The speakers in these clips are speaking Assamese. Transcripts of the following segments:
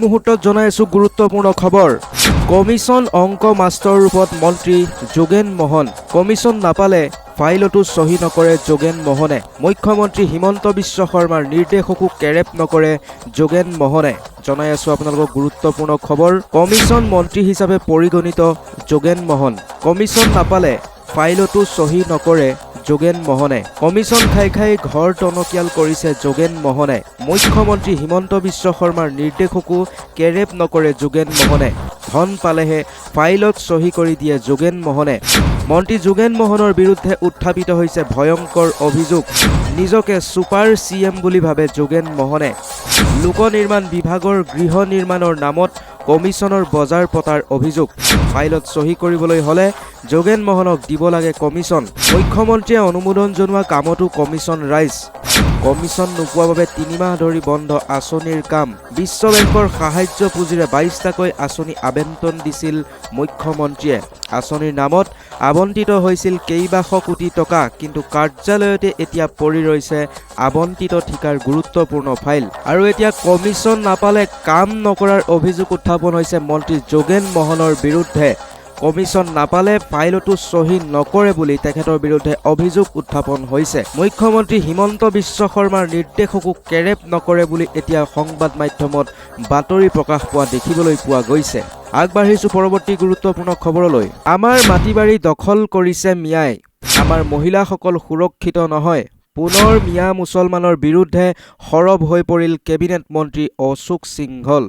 মুহূৰ্তত জনাই আছোঁ গুৰুত্বপূৰ্ণ খবৰ। কমিছন অংক মাষ্টৰ ৰূপত মন্ত্ৰী যোগেন মহন। কমিছন নাপালে ফাইলতো চহী নকৰে যোগেন মহনে। মুখ্যমন্ত্ৰী হিমন্ত বিশ্ব শৰ্মাৰ নিৰ্দেশকো কেৰেপ নকৰে যোগেন মহনে। জনাই আছোঁ আপোনালোকক গুৰুত্বপূৰ্ণ খবৰ। কমিছন মন্ত্ৰী হিচাপে পৰিগণিত যোগেন মহন। কমিছন নাপালে ফাইলতো চহী নকৰে যোগেন মহনে। কমিছন খাই খাই ঘৰ টনকিয়াল কৰিছে যোগেন মহনে। মুখ্যমন্ত্ৰী হিমন্ত বিশ্ব শৰ্মাৰ নিৰ্দেশকো কেৰেপ নকৰে যোগেন মহনে। ধন পালেহে ফাইলত চহী কৰি দিয়ে যোগেন মহনে। মন্ত্ৰী যোগেন মহনৰ বিৰুদ্ধে উত্থাপিত হৈছে ভয়ংকৰ অভিযোগ। নিজকে ছুপাৰ চিএম বুলি ভাবে যোগেন মহনে। লোক নিৰ্মাণ বিভাগৰ গৃহ নিৰ্মাণৰ নামত কমিছনৰ বজাৰ পতাৰ অভিযোগ। ফাইলত চহী কৰিবলৈ হ'লে যোগেন মহনক দিব লাগে কমিছন। মুখ্যমন্ত্ৰীয়ে অনুমোদন জনোৱা কামতো কমিছন ৰাইজ। কমিছন নোপোৱাৰ বাবে 3 মাহ ধৰি বন্ধ আঁচনিৰ কাম। বিশ্ব বেংকৰ সাহায্য পুঁজিৰে 22টাকৈ আঁচনি আবণ্টন দিছিল মুখ্যমন্ত্ৰীয়ে। আঁচনিৰ নামত আবণ্টিত হৈছিল কেইবাশ কোটি টকা। কিন্তু কাৰ্যালয়তে এতিয়া পৰি ৰৈছে আবণ্টিত ঠিকাৰ গুৰুত্বপূৰ্ণ ফাইল। আৰু এতিয়া কমিছন নাপালে কাম নকৰাৰ অভিযোগ উত্থাপন হৈছে মন্ত্ৰী যোগেন মহনৰ বিৰুদ্ধে। কমিছন নাপালে ফাইলতো চহী নকৰে বুলি তেখেতৰ বিৰুদ্ধে অভিযোগ উত্থাপন হৈছে। মুখ্যমন্ত্ৰী হিমন্ত বিশ্ব শৰ্মাৰ নিৰ্দেশকো কেৰেপ নকৰে বুলি এতিয়া সংবাদ মাধ্যমত বাতৰি প্ৰকাশ পোৱা দেখিবলৈ পোৱা গৈছে। আগবাঢ়িছো পৰৱৰ্তী গুৰুত্বপূৰ্ণ খবৰলৈ। আমাৰ মাটি বাৰী দখল কৰিছে মিয়াই, আমাৰ মহিলাসকল সুৰক্ষিত নহয়। পুনৰ মিয়া মুছলমানৰ বিৰুদ্ধে সৰব হৈ পৰিল কেবিনেট মন্ত্ৰী অশোক সিংঘল।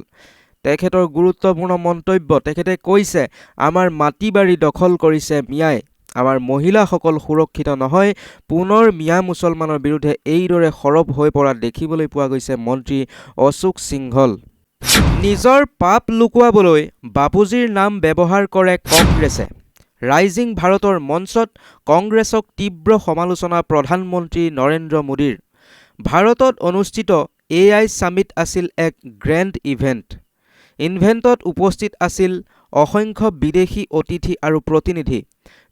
তেখেতৰ গুৰুত্বপূৰ্ণ মন্তব্য। তেখেতে কৈছে, আমাৰ মাটি বাৰী দখল কৰিছে মিয়াই, আমাৰ মহিলাসকল সুৰক্ষিত নহয়। পুনৰ মিয়া মুছলমানৰ বিৰুদ্ধে এইদৰে সৰব হৈ পৰা দেখিবলৈ পোৱা গৈছে মন্ত্ৰী অশোক সিংঘল। নিজৰ পাপ লুকুৱাবলৈ বাপুজীৰ নাম ব্যৱহাৰ কৰে কংগ্ৰেছে। ৰাইজিং ভাৰতৰ মঞ্চত কংগ্ৰেছক তীব্ৰ সমালোচনা প্ৰধানমন্ত্ৰী নৰেন্দ্ৰ মোদীৰ। ভাৰতত অনুষ্ঠিত এআই ছামিট আছিল এক গ্ৰেণ্ড ইভেণ্ট। ইভেণ্টত উপস্থিত আছিল অসংখ্য বিদেশী অতিথি আৰু প্ৰতিনিধি।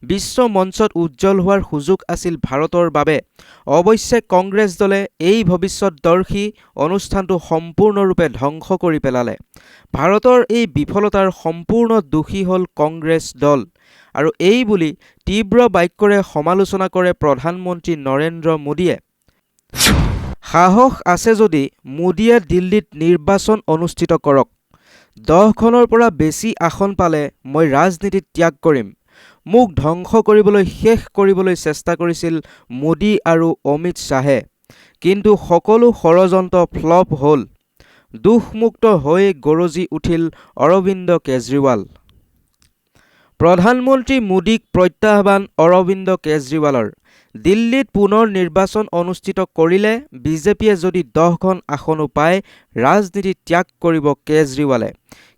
বিশ্ব মঞ্চত উজ্জ্বল হোৱাৰ সুযোগ আছিল ভাৰতৰ বাবে। অৱশ্যে কংগ্ৰেছ দলে এই ভৱিষ্যতদৰ্শী অনুষ্ঠানটো সম্পূৰ্ণৰূপে ধ্বংস কৰি পেলালে। ভাৰতৰ এই বিফলতাৰ সম্পূৰ্ণ দোষী হ'ল কংগ্ৰেছ দল আৰু এই বুলি তীব্ৰ বাক্যৰে সমালোচনা কৰে প্ৰধানমন্ত্ৰী নৰেন্দ্ৰ মোদীয়ে। সাহস আছে যদি মোদীয়ে দিল্লীত নিৰ্বাচন অনুষ্ঠিত কৰক। 10খনৰ পৰা বেছি আসন পালে মই ৰাজনীতি ত্যাগ কৰিম। মোক ধ্বংস কৰিবলৈ, শেষ কৰিবলৈ চেষ্টা কৰিছিল মোদী আৰু অমিত শ্বাহে। কিন্তু সকলো ষড়যন্ত্ৰ ফ্লপ হ'ল। দোষমুক্ত হৈ গৰজি উঠিল অৰবিন্দ কেজৰিৱাল। প্ৰধানমন্ত্ৰী মোদীক প্ৰত্যাহ্বান অৰবিন্দ কেজৰিৱালৰ। দিল্লীত পুনৰ নিৰ্বাচন অনুষ্ঠিত কৰিলে বিজেপিয়ে যদি 10খন আসনো পায়, ৰাজনীতি ত্যাগ কৰিব কেজৰিৱালে।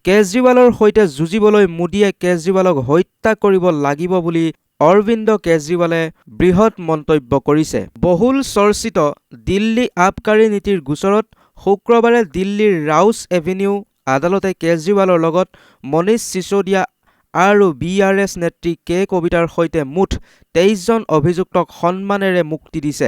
কেজৰিৱালৰ সৈতে যুঁজিবলৈ মোদীয়ে কেজৰিৱালক হত্যা কৰিব লাগিব বুলি অৰবিন্দ কেজৰিৱালে বৃহৎ মন্তব্য কৰিছে। বহুল চৰ্চিত দিল্লী আবকাৰী নীতিৰ গোচৰত শুক্ৰবাৰে দিল্লীৰ ৰাউছ এভিনিউ আদালতে কেজৰিৱালৰ লগত মনীষ ছিছোদিয়া আৰু বি আৰ এছ নেত্ৰী কে কবিতাৰ সৈতে মুঠ 23জন অভিযুক্তক সন্মানেৰে মুক্তি দিছে।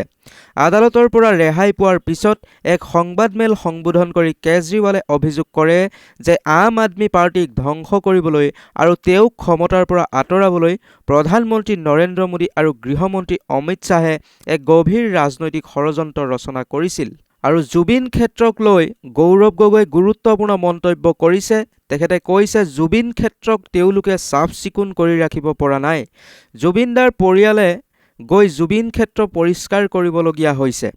আদালতৰ পৰা ৰেহাই পোৱাৰ পিছত এক সংবাদমেল সম্বোধন কৰি কেজৰিৱালে অভিযোগ কৰে যে আম আদমি পাৰ্টীক ধ্বংস কৰিবলৈ আৰু তেওঁক ক্ষমতাৰ পৰা আঁতৰাবলৈ প্ৰধানমন্ত্ৰী নৰেন্দ্ৰ মোদী আৰু গৃহমন্ত্ৰী অমিত শ্বাহে এক গভীৰ ৰাজনৈতিক ষড়যন্ত্ৰ ৰচনা কৰিছিল। আৰু জুবিন ক্ষেত্ৰক লৈ গৌৰৱ গগৈয়ে গুৰুত্বপূৰ্ণ মন্তব্য কৰিছে। তেখেতে কৈছে, জুবিন ক্ষেত্ৰক তেওঁলোকে চাফ চিকুণ কৰি ৰাখিব পৰা নাই। জুবিনদাৰ পৰিয়ালে গৈ জুবিন ক্ষেত্ৰ পৰিষ্কাৰ কৰিবলগীয়া হৈছে।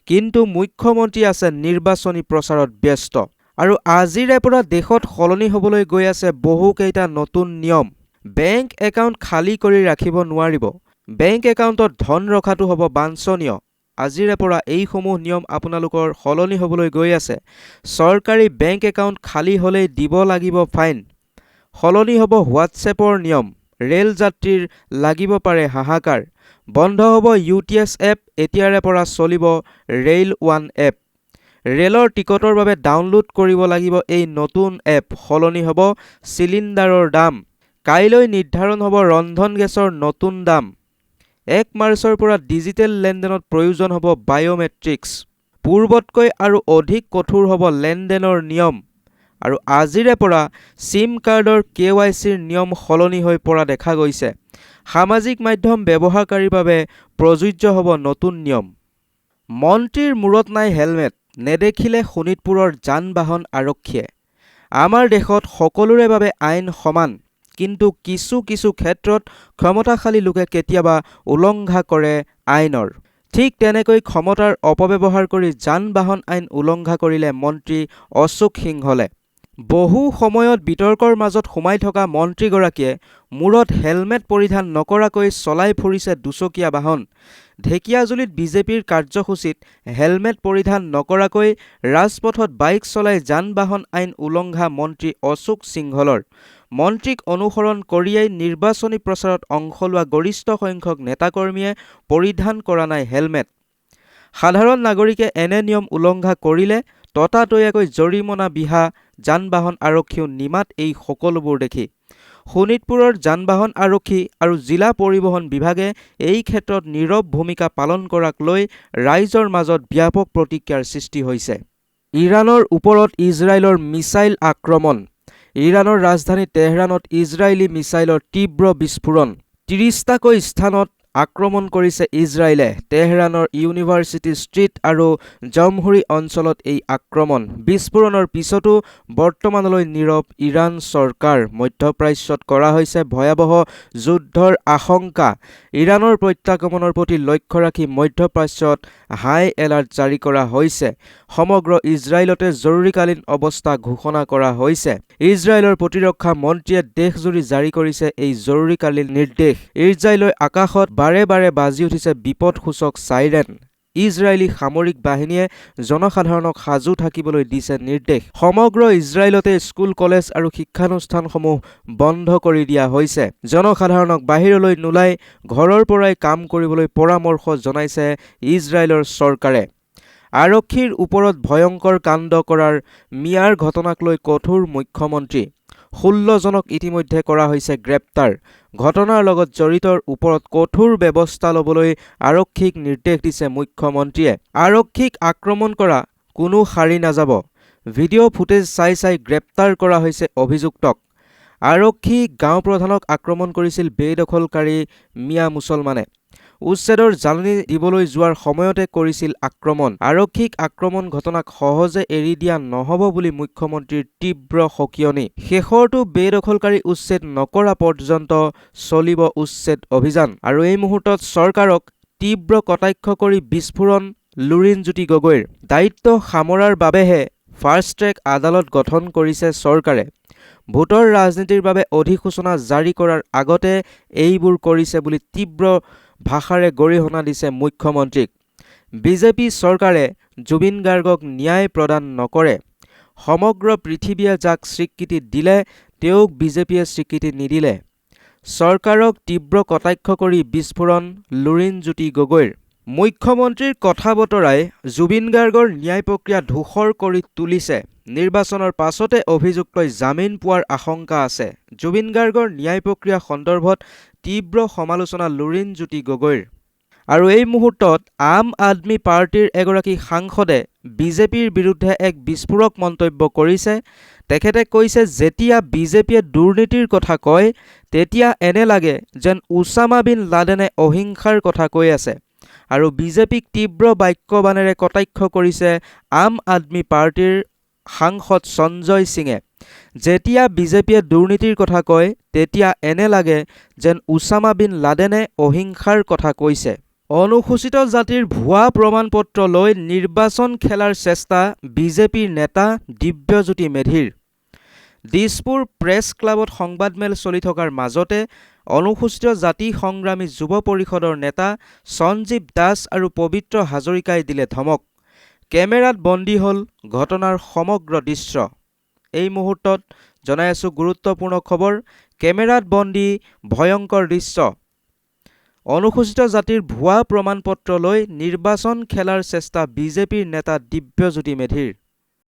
কিন্তু মুখ্যমন্ত্ৰী আছে নিৰ্বাচনী প্ৰচাৰত ব্যস্ত। আৰু আজিৰে পৰা দেশত সলনি হ'বলৈ গৈ আছে বহুকেইটা নতুন নিয়ম। বেংক একাউণ্ট খালী কৰি ৰাখিব নোৱাৰিব। বেংক একাউণ্টত ধন ৰখাটো হ'ব বাঞ্ছনীয়। আজিৰে পৰা এইসমূহ নিয়ম আপোনালোকৰ সলনি হ'বলৈ গৈ আছে। চৰকাৰী বেংক একাউণ্ট খালী হ'লেই দিব লাগিব ফাইন। সলনি হ'ব হোৱাটছএপৰ নিয়ম। ৰেল যাত্ৰীৰ লাগিব পাৰে হাহাকাৰ। বন্ধ হ'ব ইউটিএছ এপ। এতিয়াৰে পৰা চলিব ৰেইল ওৱান এপ। ৰেলৰ টিকটৰ বাবে ডাউনলোড কৰিব লাগিব এই নতুন এপ। সলনি হ'ব চিলিণ্ডাৰৰ দাম। কাইলৈ নিৰ্ধাৰণ হ'ব ৰন্ধন গেছৰ নতুন দাম। 1 মাৰ্চৰ পৰা ডিজিটেল লেনদেনত প্ৰয়োজন হ'ব বায়'মেট্ৰিক্স। পূৰ্বতকৈ আৰু অধিক কঠোৰ হ'ব লেনদেনৰ নিয়ম। আৰু আজিৰে পৰা চিম কাৰ্ডৰ কেৱাইচিৰ নিয়ম সলনি হৈ পৰা দেখা গৈছে। সামাজিক মাধ্যম ব্যৱহাৰকাৰীৰ বাবে প্ৰযোজ্য হ'ব নতুন নিয়ম। মন্ত্ৰীৰ মূৰত নাই হেলমেট, নেদেখিলে শোণিতপুৰৰ যান-বাহন আৰক্ষীয়ে। আমাৰ দেশত সকলোৰে বাবে আইন সমান। কিন্তু কিছু কিছু ক্ষেত্ৰত ক্ষমতাশালী লোকে কেতিয়াবা উলংঘা কৰে আইনৰ। ঠিক তেনেকৈ ক্ষমতাৰ অপব্যৱহাৰ কৰি যান-বাহন আইন উলংঘা কৰিলে মন্ত্ৰী অশোক সিংহলে। বহু সময়ত বিতৰ্কৰ মাজত সোমাই থকা মন্ত্ৰীগৰাকীয়ে মূৰত হেলমেট পৰিধান নকৰাকৈ চলাই ফুৰিছে দুচকীয়া বাহন। ঢেকীয়াজুলিত বিজেপিৰ কাৰ্যসূচীত হেলমেট পৰিধান নকৰাকৈ ৰাজপথত বাইক চলাই যান-বাহন আইন উলংঘা মন্ত্ৰী অশোক সিংহলৰ। মন্ত্ৰীক অনুসৰণ কৰিয়েই নিৰ্বাচনী প্ৰচাৰত অংশ লোৱা গৰিষ্ঠসংখ্যক নেতাকৰ্মীয়ে পৰিধান কৰা নাই হেলমেট। সাধাৰণ নাগৰিকে এনে নিয়ম উলংঘা কৰিলে ততাতৈয়াকৈ জৰিমনা বিহা যান-বাহন আৰক্ষীও নিমাত এই সকলোবোৰ দেখি। শোণিতপুৰৰ যান-বাহন আৰক্ষী আৰু জিলা পৰিবহণ বিভাগে এই ক্ষেত্ৰত নীৰৱ ভূমিকা পালন কৰাক লৈ ৰাইজৰ মাজত ব্যাপক প্ৰতিক্ৰিয়াৰ সৃষ্টি হৈছে। ইৰাণৰ ওপৰত ইজৰাইলৰ মিছাইল আক্ৰমণ। ইৰাণৰ ৰাজধানী তেহৰাণত ইজৰাইলী মিছাইলৰ তীব্ৰ বিস্ফোৰণ। 30টাকৈ স্থানত আক্ৰমণ কৰিছে ইজৰাইলে। তেহৰাণৰ ইউনিভাৰ্চিটি ষ্ট্ৰীট আৰু জমহুৰী অঞ্চলত এই আক্ৰমণ। বিস্ফোৰণৰ পিছতো বৰ্তমানলৈ নীৰৱ ইৰাণ চৰকাৰ। মধ্যপ্ৰাচ্যত কৰা হৈছে ভয়াৱহ যুদ্ধৰ আশংকা। ইৰাণৰ প্ৰত্যাক্ৰমণৰ প্ৰতি লক্ষ্য ৰাখি মধ্যপ্ৰাচ্যত হাই এলাৰ্ট জাৰি কৰা হৈছে। সমগ্ৰ ইজৰাইলতে জৰুৰীকালীন অৱস্থা ঘোষণা কৰা হৈছে। ইজৰাইলৰ প্ৰতিৰক্ষা মন্ত্ৰীয়ে দেশজুৰি জাৰি কৰিছে এই জৰুৰীকালীন নিৰ্দেশ। ইজৰাইলৰ আকাশত বাৰে বাৰে বাজি উঠিছে বিপদসূচক চাইৰেন। ইজৰাইলী সামৰিক বাহিনীয়ে জনসাধাৰণক সাজু থাকিবলৈ দিছে নিৰ্দেশ। সমগ্ৰ ইজৰাইলতে স্কুল, কলেজ আৰু শিক্ষানুষ্ঠানসমূহ বন্ধ কৰি দিয়া হৈছে। জনসাধাৰণক বাহিৰলৈ নোলাই ঘৰৰ পৰাই কাম কৰিবলৈ পৰামৰ্শ জনাইছে ইজৰাইলৰ চৰকাৰে। আৰক্ষীৰ ওপৰত ভয়ংকৰ কাণ্ড কৰাৰ মিয়াৰ ঘটনাক লৈ কঠোৰ মুখ্যমন্ত্ৰী। 16জনক ইতিমধ্যে কৰা হৈছে গ্ৰেপ্তাৰ। ঘটনাৰ লগত জড়িতৰ ওপৰত কঠোৰ ব্যৱস্থা ল'বলৈ আৰক্ষীক নিৰ্দেশ দিছে মুখ্যমন্ত্ৰীয়ে। আৰক্ষীক আক্ৰমণ কৰা কোনো সাৰি নাযাব। ভিডিঅ' ফুটেজ চাই চাই গ্ৰেপ্তাৰ কৰা হৈছে অভিযুক্তক। আৰক্ষী গাঁওপ্ৰধানক আক্ৰমণ কৰিছিল বেদখলকাৰী মিয়া মুছলমানে। উচ্ছেদৰ জাননী দিবলৈ যোৱাৰ সময়তে কৰিছিল আক্ৰমণ। আৰক্ষীক আক্ৰমণ ঘটনাক সহজে এৰি দিয়া নহ'ব বুলি মুখ্যমন্ত্ৰীৰ তীব্ৰ সকিয়নী। শেষৰটো বেদখলকাৰী উচ্ছেদ নকৰা পৰ্যন্ত চলিব উচ্ছেদ অভিযান। আৰু এই মুহূৰ্তত চৰকাৰক তীব্ৰ কটাক্ষ কৰি বিস্ফোৰণ লুৰিণজ্যোতি গগৈৰ। দায়িত্ব সামৰাৰ বাবেহে ফাষ্ট ট্ৰেক আদালত গঠন কৰিছে চৰকাৰে। ভোটৰ ৰাজনীতিৰ বাবে অধিসূচনা জাৰি কৰাৰ আগতে এইবোৰ কৰিছে বুলি তীব্ৰ ভাষাৰে গৰিহণা দিছে মুখ্যমন্ত্ৰীক। বিজেপি চৰকাৰে জুবিন গাৰ্গক ন্যায় প্ৰদান নকৰে। সমগ্ৰ পৃথিৱীয়ে যাক স্বীকৃতি দিলে তেওঁক বিজেপিয়ে স্বীকৃতি নিদিলে। চৰকাৰক তীব্ৰ কটাক্ষ কৰি বিস্ফোৰণ লুৰিণজ্যোতি গগৈৰ। মুখ্যমন্ত্ৰীৰ কথা বতৰাই জুবিন গাৰ্গৰ ন্যায় প্ৰক্ৰিয়া ধূসৰ কৰি তুলিছে। নিৰ্বাচনৰ পাছতে অভিযুক্তই জামিন পোৱাৰ আশংকা আছে। জুবিন গাৰ্গৰ ন্যায় প্ৰক্ৰিয়া সন্দৰ্ভত তীব্ৰ সমালোচনা লুৰিণজ্যোতি গগৈৰ। আৰু এই মুহূৰ্তত আম আদমি পাৰ্টীৰ এগৰাকী সাংসদে বিজেপিৰ বিৰুদ্ধে এক বিস্ফোৰক মন্তব্য কৰিছে। তেখেতে কৈছে, যেতিয়া বিজেপিয়ে দুৰ্নীতিৰ কথা কয় তেতিয়া এনে লাগে যেন ওছামা বিন লাডেনে অহিংসাৰ কথা কৈ আছে। আৰু বিজেপিক তীব্ৰ বাক্যবাণেৰে কটাক্ষ কৰিছে আম আদমি পাৰ্টীৰ সাংসদ সঞ্জয় সিঙে। যেতিয়া বিজেপিয়ে দুৰ্নীতিৰ কথা কয় তেতিয়া এনে লাগে যেন ওছামা বিন লাডেনে অহিংসাৰ কথা কৈছে। অনুসূচিত জাতিৰ ভুৱা প্ৰমাণপত্ৰ লৈ নিৰ্বাচন খেলাৰ চেষ্টা বিজেপিৰ নেতা দিব্যজ্যোতি মেধিৰ। দিছপুৰ প্ৰেছ ক্লাবত সংবাদমেল চলি থকাৰ মাজতে অনুসূচিত জাতি সংগ্ৰামী যুৱ পৰিষদৰ নেতা সঞ্জীৱ দাস আৰু পবিত্ৰ হাজৰিকাই দিলে ধমক। কেমেৰাত বন্দী হ'ল ঘটনাৰ সমগ্ৰ দৃশ্য। এই মুহূৰ্তত জনাই আছো গুৰুত্বপূৰ্ণ খবৰ। কেমেৰাত বন্দী ভয়ংকৰ দৃশ্য। অনুসূচিত জাতিৰ ভুৱা প্ৰমাণপত্ৰ লৈ নিৰ্বাচন খেলাৰ চেষ্টা বিজেপিৰ নেতা দিব্যজ্যোতি মেধিৰ।